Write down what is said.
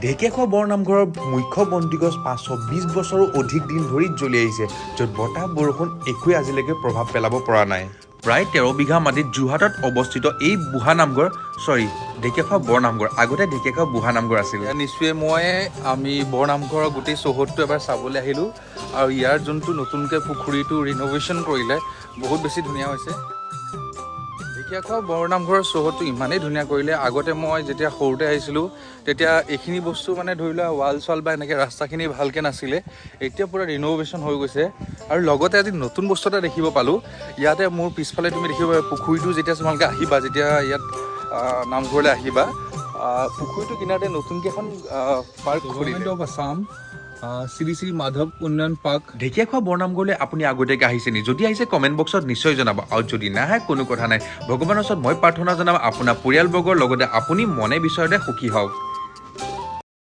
ঢেকীয়াখোৱা বৰনামঘৰৰ মুখ্য বন্তিগছ 520 বছৰো অধিক দিন ধৰি জ্বলি আহিছে, য'ত বতাহ বৰষুণ একোৱে আজিলৈকে প্ৰভাৱ পেলাব পৰা নাই। প্ৰায় 13 বিঘা মাটিত যোৰহাটত অৱস্থিত এই বুঢ়া নামঘৰ, চৰি, ঢেকীয়াখোৱা বৰনামঘৰ, আগতে ঢেকীয়াখোৱা বুঢ়া নামঘৰ আছিল। নিশ্চয় আমি বৰনামঘৰৰ গোটেই চৌহদটো এবাৰ চাবলৈ আহিলোঁ আৰু ইয়াৰ যোনটো নতুনকৈ পুখুৰীটো ৰিন'ভেশ্যন কৰিলে, বহুত বেছি ধুনীয়া হৈছে। ঢেকীয়াখোৱা বৰনামঘৰৰ চৌহদটো ইমানেই ধুনীয়া কৰিলে। আগতে মই যেতিয়া সৰুতে আহিছিলোঁ, তেতিয়া এইখিনি বস্তু মানে ধৰি লোৱা ৱাল চোৱাল বা এনেকৈ ৰাস্তাখিনি ভালকৈ নাছিলে। এতিয়া পূৰা ৰিন'ভেশ্যন হৈ গৈছে। আৰু লগতে আজি নতুন বস্তু এটা দেখিব পালোঁ ইয়াতে। মোৰ পিছফালে তুমি দেখিব পাৰিবা পুখুৰীটো। যেতিয়া তোমালোকে আহিবা, যেতিয়া ইয়াত নামঘৰলৈ আহিবা, পুখুৰীটো কিনাৰতে নতুনকৈ এখন পাৰ্ক খুলিলে। Government of Assam, Shri Shri Madhav Unnayan Park. Dhekiakhowa বৰনামঘৰলৈ আপুনি আগতীয়াকৈ আহিছে নি? যদি আহিছে, কমেণ্ট বক্সত নিশ্চয় জনাব। আৰু যদি নাহে, কোনো কথা নাই। ভগৱানৰ ওচৰত মই প্ৰাৰ্থনা জনাম, আপোনাৰ পৰিয়ালবৰ্গৰ লগতে আপুনি মনে বিচৰাতে সুখী হওক।